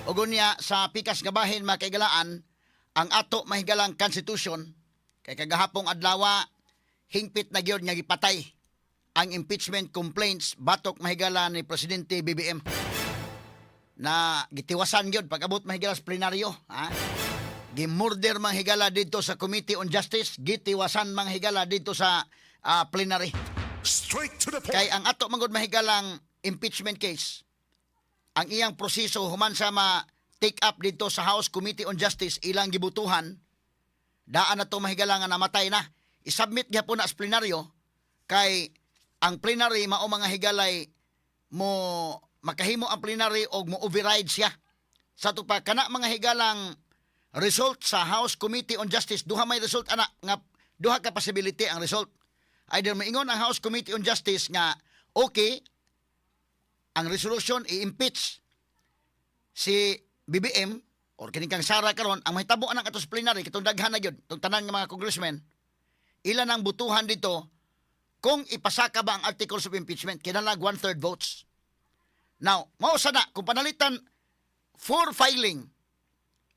Ug unya sa pikas nga bahin, mga kaigalaan, ang ato mahigalang constitution kay kagahapong adlaw hingpit na gyud nga gipatay ang impeachment complaints batok, mahigala, ni Presidente BBM na gitiwasan gyud pag-abot, mahigala, sa plenaryo, ha. Gimurder, mga higala, dito sa Committee on Justice, gitiwasan, mga higala, dito sa plenary. Straight to the point. Kay ang ato manggod mahigalang impeachment case, ang iyang proseso human sa ma take up dito sa House Committee on Justice, ilang gibutuhan, daan na to, mahigala, nga namatay na. I-submit gyapon na sa plenaryo kay ang plenary mao, mga higalay, mo makahimo ang plenary og mo override siya. Sa ato pa kana, mga higalang result sa House Committee on Justice, duha may result ana nga duha ka possibility ang result. Either maingon ang House Committee on Justice nga okay ang resolution i-impeach si BBM or kining kang Sara karon, ang mahitabo anang ato sa plenary kitong daghan na gyud tong tanan nga mga congressmen, ilan ang butuhan dito kung ipasaka ba ang articles of impeachment, kinahanglan one-third votes. Now, mao sa na kung panalitan for filing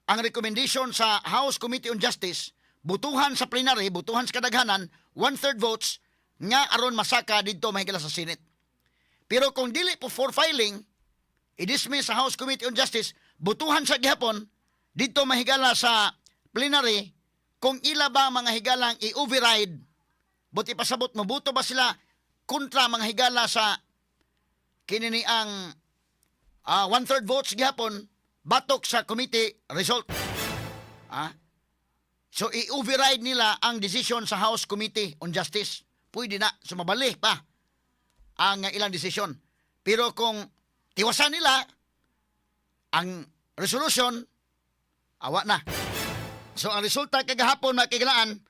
ang recommendation sa House Committee on Justice, butuhan sa plenary, butuhan sa kadaghanan, one-third votes, nga aron masaka didto, mahigala, sa Senate. Pero kung dili po for filing, i-dismiss sa House Committee on Justice, butuhan sa gihapon didto, mahigala, sa plenary kung ila ba, mga higalang, i-override, buti pasabot mobuto ba sila kontra, mga higala, sa kini ni ang one-third votes gihapon batok sa committee result. Ah? So i-override nila ang decision sa House Committee on Justice. Pwede na, sumabali pa ang ilang desisyon. Pero kung tiwasan nila ang resolution, awa na. So ang resulta kagahapon, mga kaigalaan,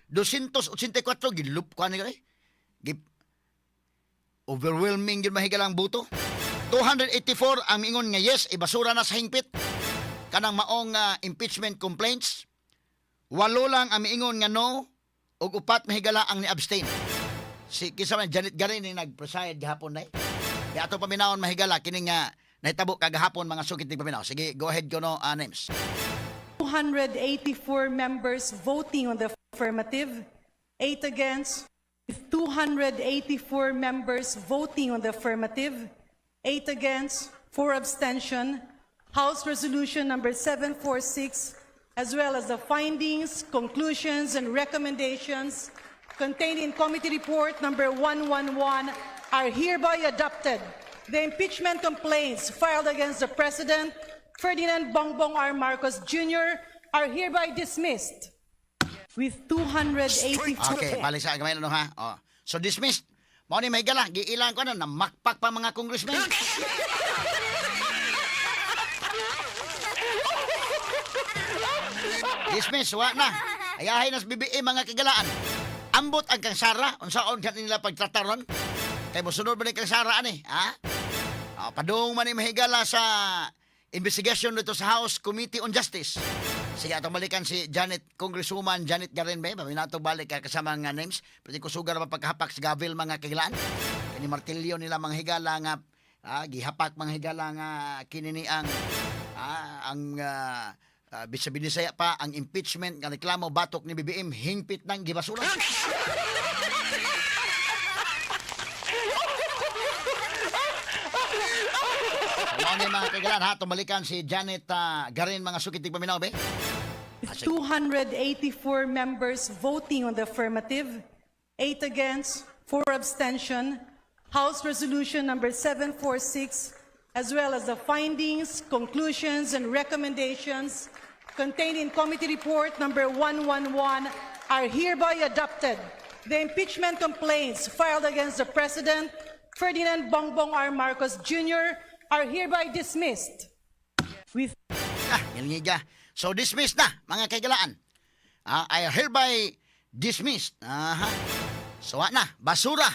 284 gilup ko ani eh. Gip overwhelming gyud, mahigalang boto. 284 ang mingon nga yes, ibasura na sa hingpit kanang maong impeachment complaints. Walo lang ang miingon nga no ug upat, mahigala, ang ni-abstain. Si kinsa man, Janet Garin ni nag-preside gahapon na eh. Kaya ato paminawon, mahigala, kini nga nahitabo kagahapon, mga sukit ni paminaw. Sige, go ahead ko no, names. 284 members voting on the affirmative, 8 against, with 284 members voting on the affirmative, 8 against, 4 abstention. House Resolution number 746, as well as the findings, conclusions, and recommendations contained in Committee Report number 111 are hereby adopted. The impeachment complaints filed against the President, Ferdinand Bongbong R. Marcos Jr., are hereby dismissed. With 284 Okay, balik sa gamay no ha. Oh. So dismissed. Mao ni, mahigala, giilang ko na namakpak pa mga congressmen. Dismiss, wa na. Ayahay na sa BBM, mga kagalaan. Ambot ang kang Sara, unsaon ka nila pagtrataron? Kay mosunod ba ni kang Sara ani, ha? Ah, padung man ni, mahigala, sa investigation dito sa House Committee on Justice. Sige, atong balikan si Janet, Congresswoman Janet Garin ba? Nato balik ka kasama nga names. Pwede ko sugar pa pagkahapak sa gavel, mga kagilaan. Kini martilyo nila, mga higala, nga gihapak, mga higala, nga kini ni ang bisa binisaya pa ang impeachment nga reklamo batok ni BBM hingpit ng gibasura. Mao ni, mga kagalan, ha, tumalikan si Janet Garin, mga sukit paminaw be. With 284 members voting on the affirmative, 8 against, 4 abstention, House Resolution number 746, as well as the findings, conclusions, and recommendations contained in Committee Report number 111 are hereby adopted. The impeachment complaints filed against the President, Ferdinand Bongbong R. Marcos Jr., are hereby dismissed. With Ah, ngiga. So dismissed na, mga kaigalaan. Ah, I hereby dismissed. Aha. So wa na, basura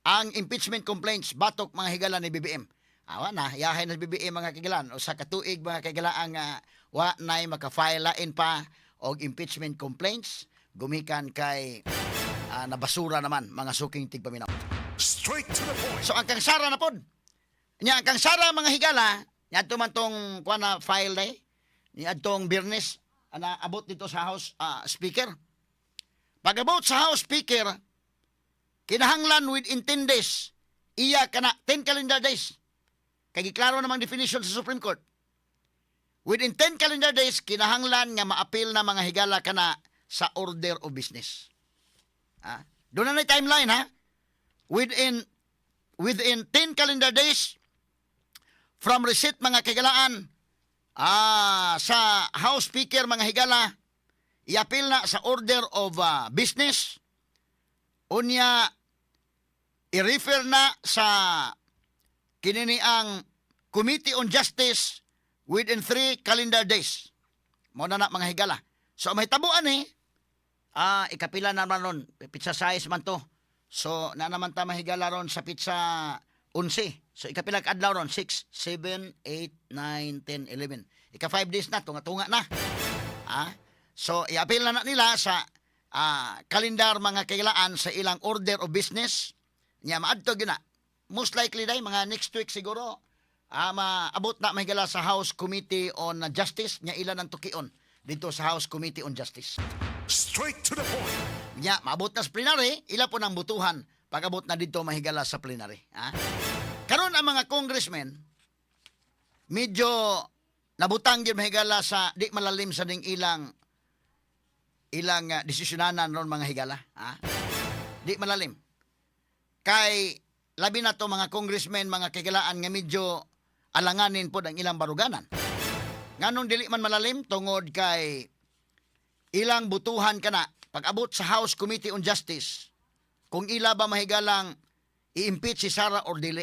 ang impeachment complaints batok, mga higala, ni BBM. Awa na, yahay na BBM, mga kaigalaan. O sa katuig, mga kaigalaan, nga wa na'y maka-file lain pa og impeachment complaints gumikan kay nabasura naman, mga suking tigpaminaw. Straight to the point. So ang kang Sara na pod. Nya ang kang Sara, mga higala, Niadto man tong kuan na file day. Niadtong Biyernes ana abot dito sa House Speaker. Pag-abot sa House Speaker, kinahanglan within 10 days, iya kana 10 calendar days. Kay giklaro namang definition sa Supreme Court. Within 10 calendar days, kinahanglan nga maapil na, mga higala, kana sa order of business. Ah, doon na timeline ha. Within 10 calendar days from receipt, mga kahigalaan, sa House Speaker, mga higala, iapil na sa order of business, unya i-refer na sa kinini ang Committee on Justice within 3 calendar days. Mao na, mga higala. So mahitabuan eh, ikapila na naman ron, petsa 6 man to. So na naman ta, mahigala, ron sa petsa 11. So ikapila ka adlaw ron? 6, 7, 8, 9, 10, 11. Ika 5 days na, tunga-tunga na. So iapil na nila sa kalendar, mga kahigalaan, sa ilang order of business. Nya maadto gyud na. Most likely day mga next week siguro maabot na, mahigala, sa House Committee on Justice, nya ilan ang tukion dito sa House Committee on Justice. Straight to the point. Nya maabot na sa plenary, ila po nang butuhan pag-abot na dito, mahigala, sa plenary. Ha? Karon ang mga congressmen medyo nabutang gyud, mahigala, sa di malalim sa ning ilang ilang desisyonanan ron, mga higala. Ha? Di malalim. Kay labi na to mga congressmen, mga kahigalaan, nga medyo alanganin pod ang ilang baruganan. Nganong dili man malalim? Tungod kay ilang butuhan kana pag-abot sa House Committee on Justice kung ila ba, mahigalang, i-impeach si Sara or dili.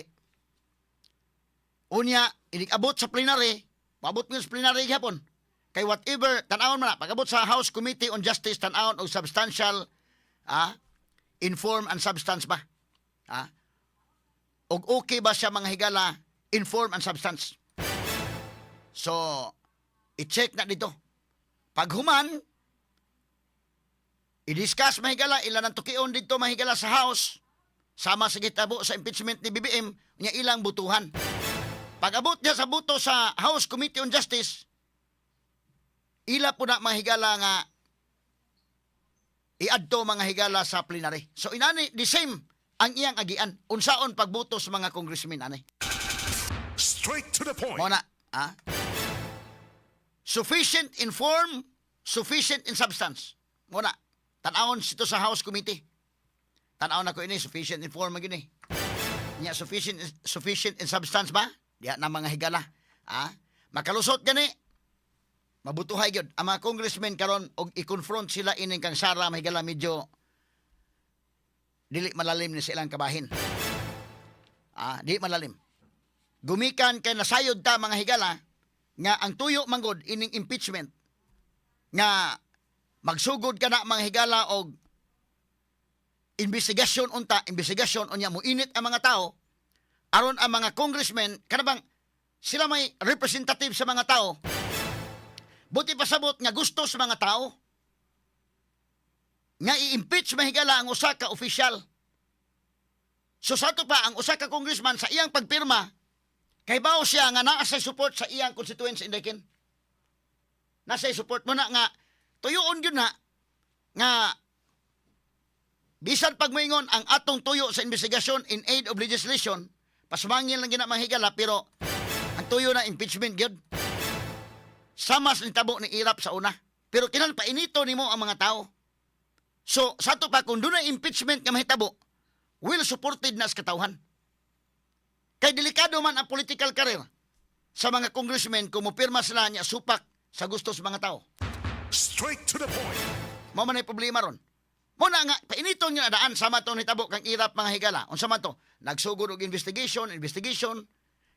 Unya, inig-abot sa plenary, paabot mo sa plenary gihapon. Kay whatever, tan-awon man na, pag-abot sa House Committee on Justice, tan-awon og substantial, in form and substance ba? Og okay ba siya, mga higala, in form and substance? So, i-check na dito. Pag human, i-discuss, mahigala, ilan ang tukion dito, mahigala, sa House, sama sa gitabo sa impeachment ni BBM, nya ilang butuhan. Pag abot niya sa buto sa House Committee on Justice, ila po na, mahigala, nga iadto, mga higala, sa plenary. So inani, the same ang iyang agian. Unsaon pagbuto sa mga congressmen ani. Straight to the point. Mao na, ah? Sufficient in form, sufficient in substance. Mao na. Tan-awon sito sa House Committee. Tan-awon nako ini, sufficient in form man gini. Nya sufficient sufficient in substance ba? Diha na, mga higala. Ah? Makalusot gani. Mabutuhay gyud ang mga congressmen karon og i-confront sila ining kang Sara, mahigala, medyo dili malalim ni sa ilang kabahin. Di malalim. Gumikan kay nasayod ta, mga higala, nga ang tuyo manggod ining impeachment nga magsugod ka na, mga higala, og investigasyon unta, investigasyon, unya mo init ang mga tao aron ang mga congressmen kana bang sila may representative sa mga tao, buti pasabot nga gusto sa mga tao nga i-impeach, mahigala, ang usa ka opisyal. So sa ato pa ang usa ka congressman sa iyang pagpirma, kay bao siya nga naa sa support sa iyang constituents indekin. Nasa support mo na nga tuyuon gyud na nga bisan pag moingon ang atong tuyo sa investigasyon in aid of legislation, pasumangil lang gina, mga higala, pero ang tuyo na impeachment gyud. Sama sa nitabo ni Erap sa una. Pero kinahanglan painito nimo ang mga tao. So, sa ato pa, kung doon na impeachment nga mahitabo, well supported na sa katawhan. Kay delikado man ang political career sa mga congressmen kung mupirma sila niya supak sa gusto sa mga tao. Straight to the point. Mao man ay problema ron. Mao na nga painiton nga daan sama to nitabo kang Erap, mga higala. Unsa man to? Nagsugod og investigation, investigation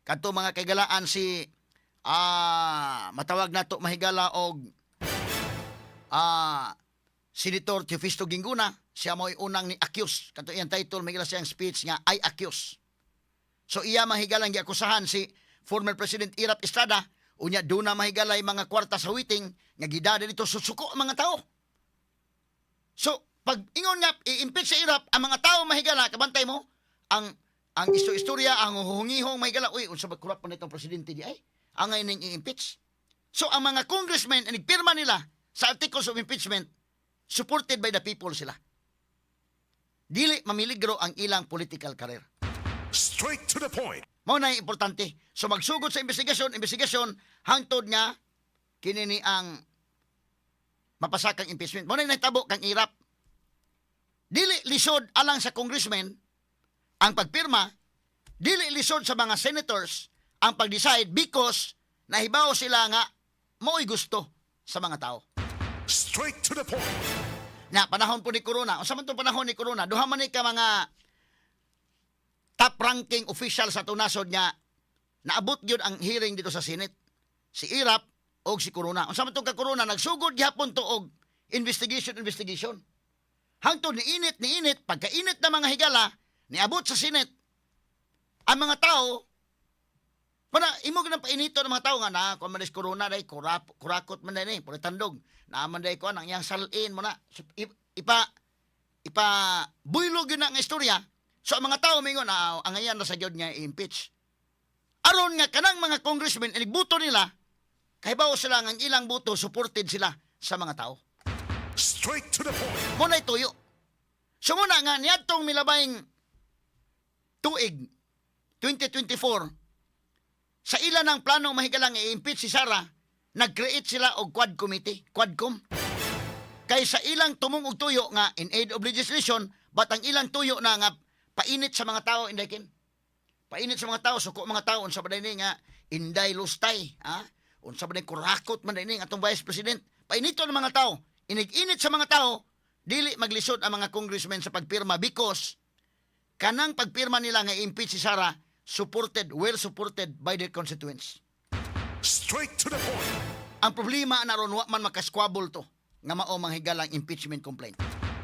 kadto, mga kahigalaan, si matawag nato, mahigala, og Senator Teofisto Guingona, siya mo'y unang ni accuse. Kadto iyang title, mahigala, siyang speech nga "I Accuse." So iya, mahigalang, giakusahan si former President Erap Estrada, unya duna, mahigalay, mga kwarta sa jueteng nga gidada dito, susuko ang mga tao. So, pag ingon nga i-impeach sa Erap, ang mga tao, mahigala, kabantay mo, ang istorya, ang huhungihong, mahigala, "Uy, unsa ba, corrupt man itong presidente di ay?" Angay ning i-impeach. So ang mga congressmen, nagpirma nila sa articles of impeachment, supported by the people sila. Dili mamiligro ang ilang political career. Straight to the point. Mao na yung importante. So magsugod sa investigasyon, investigasyon, hangtod nga kini ni ang mapasakang impeachment. Mao na yung nahitabo kang Erap. Dili lisod alang sa congressmen ang pagpirma, dili lisod sa mga senators ang pag-decide because nahibaw sila nga mao'y gusto sa mga tao. Straight to the point. Na panahon po ni Corona, unsa man tong panahon ni Corona, duha man ni ka mga top ranking official sa atong nasod nga naabot gyud ang hearing dito sa Senate. Si Erap og si Corona. Unsa man tong ka Corona, nagsugod gihapon to og investigation investigation. Hangtod ni init ni init, pagkainit na, mga higala, niabot sa Senate. Ang mga tao Pana, imo ganang painito ng mga tao nga na kung man is Corona day kurakot man day ni, puro tandog. Naa man day kuan ang iyang salin mo na. So, ipa buylog yun na ang istorya. So ang mga tao mingon na ang ayan na sa gyud nga i-impeach. Aron nga kanang mga congressmen inigbuto nila, kahibaw sila nga ang ilang boto supported sila sa mga tao. Straight to the point. Mo na'y tuyo. So muna nga niadtong milabayng tuig 2024, sa ila ng plano, mahigalang, i-impeach si Sara, nag-create sila og quad committee, quadcom. Kay sa ilang tumong og tuyo nga in aid of legislation, but ang ilang tuyo na nga painit sa mga tao, inday kin. Painit sa mga tao, suko mga tao, unsa ba ni nga Inday Lustay, ha? Unsa ba ni kurakot man ni atong vice president? Painito ng mga tao. Inig-init sa mga tao, dili maglisod ang mga congressmen sa pagpirma because kanang pagpirma nila nga impeach si Sara supported, well supported by their constituents. Straight to the point. Ang problema na ron, wa man makasquabble to nga mao manghigalang impeachment complaint.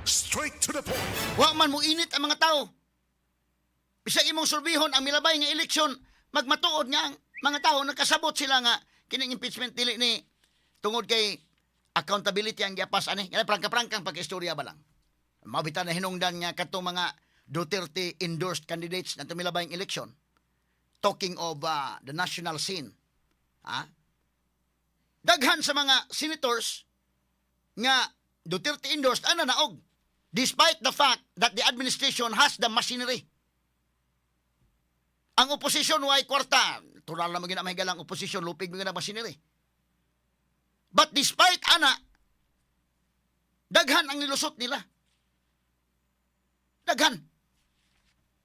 Straight to the point. Wa man mo init ang mga tao. Bisag imong surbihon ang milabay nga eleksyon, magmatuod nga ang mga tao nakasabot sila nga kining impeachment dili ni tungod kay accountability ang giapas ani. Kaya prangka-prangkang pagkistorya ba lang. Mabita na hinungdan nga katong mga Duterte endorsed candidates na tumilabayng eleksyon. Talking of the national scene. Ha? Daghan sa mga senators nga Duterte endorsed ana naog despite the fact that the administration has the machinery. Ang oposisyon way kwarta, tural na maging mahigalang oposisyon, lupig mo na machinery. But despite ana, daghan ang nilusot nila. Daghan.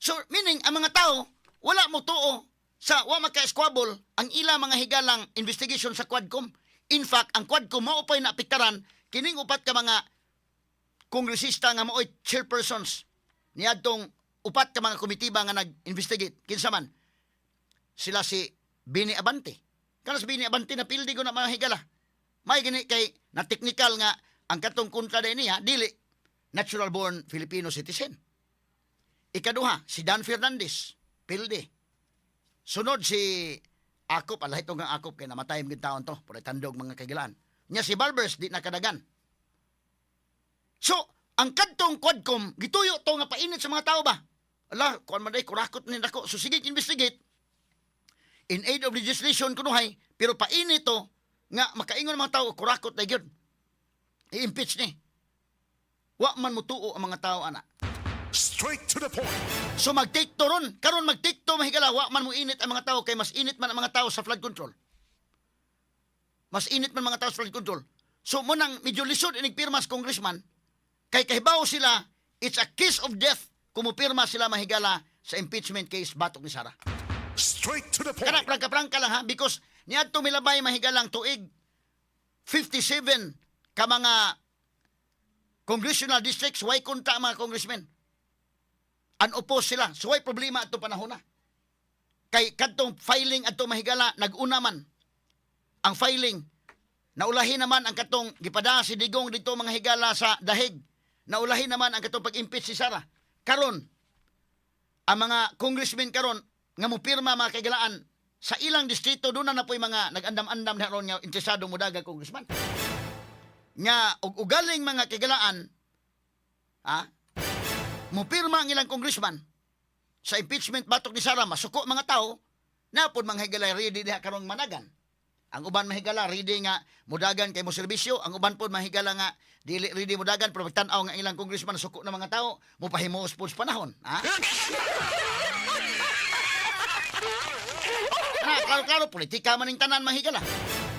So, meaning, ang mga tao, wala mo tuo sa wa maka-squabble ang ila mga higalang investigation sa Quadcom. In fact, ang Quadcom mao pa'y naapektaran kining upat ka mga kongresista nga mao'y chairpersons niadtong upat ka mga komitiba nga nag-investigate. Kinsa man? Sila si Bini Abante. Kana si Bini Abante na pildi ko na mga higala. May gani kay na technical nga ang katong kontra din niya dili natural born Filipino citizen. Ikaduha, si Dan Fernandez, pildi. Sunod si Akop, alay itong nga Akop kay namatay mga taon to, puro tandog, mga kagilaan. Nya si Barbers di nakadagan. So, ang kadtong Quadcom, gituyo to nga painit sa mga tao ba? Ala, kuan man day, kurakot ni nako. So sige, investigate. In aid of legislation kunuhay, pero painit to nga makaingon ang mga tao, kurakot na gyud. I-impeach ni. Wa man mutuo ang mga tao ana. Straight to the point. So mag-take to ron. Karon mag-take to, mahigala, wa man mo init ang mga tao kay mas init man ang mga tao sa flood control. Mas init man mga tao sa flood control. So mo nang medyo lisod inig pirmas congressman kay kahibaw sila it's a kiss of death kung mupirma sila, mahigala, sa impeachment case batok ni Sara. Straight to the Kana point. prangka-prangka lang ha, because niadto milabay, mahigalang, tuig 57 ka mga congressional districts way kontra ang mga congressmen. Unopposed sila. So way problema atong panahon na. Kay kadtong filing adto, mahigala, nag-una man ang filing. Naulahi naman ang katong gipada si Digong dito, mga higala, sa Dahig. Naulahi naman ang katong pag-impeach si Sara. Karon, ang mga congressmen karon nga mupirma, mga kaigalaan, sa ilang distrito doon na po'y mga nag-andam-andam na ron nga interesado mo daga congressman. Nga og ugaling, mga kaigalaan, ha, mupirma ang ilang congressman sa impeachment batok ni Sara, masuko mga tao. Naa pod mga higala ready diha karong managan. Ang uban, mahigala, ready nga mudagan kay mo serbisyo, ang uban pod, mahigala, nga dili ready mudagan pero pagtan-aw nga ilang congressman suko ng mga tao, mopahimuos pod sa panahon, ha? Na, klaro-klaro, politika man ning tanan, mahigala.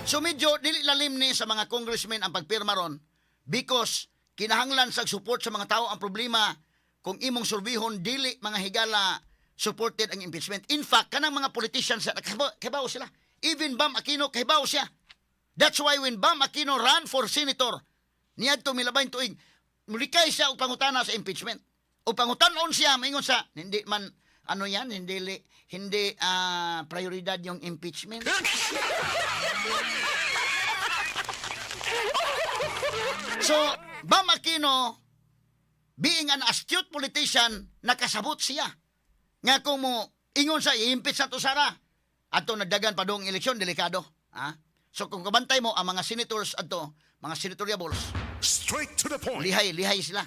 So medyo dili lalim ni sa mga congressmen ang pagpirma ron because kinahanglan sa support sa mga tao. Ang problema, kung imong surbihon, dili, mga higala, supported ang impeachment. In fact, kanang mga politicians kahibaw sila. Even Bam Aquino, kahibaw siya. That's why when Bam Aquino ran for senator niadto milabayn tuig, mulikay siya og pangutana sa impeachment. O pangutan-on siya, maingon sa hindi man ano yan, hindi prioridad yung impeachment. So, Bam Aquino, being an astute politician, nakasabot siya nga kung mo ingon sa i-impeach sa to Sara, adto nagdagan pa dong eleksyon, delikado. Ha? So kung kabantay mo ang mga senators adto, mga senatoriables, Straight to the point. Lihay, lihay sila.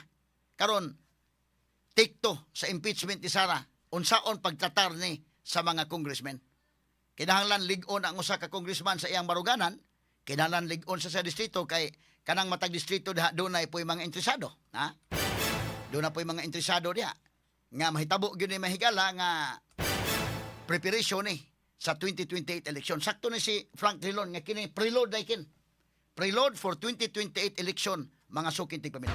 Karon, take two sa impeachment ni Sara, unsaon pagtratar ni sa mga congressmen. Kinahanglan lig-on ang usa ka congressman sa iyang baruganan, kinahanglan lig-on sa distrito kay kanang matag distrito diha dunay po'y mga interesado, ha? Doon na po'y mga interesado diha. Nga mahitabo gyud ni, mahigala, nga preparation ni sa 2028 election. Sakto ni si Frank Drilon nga kini preload ay kin. Preload for 2028 election, mga suking tigpaminaw.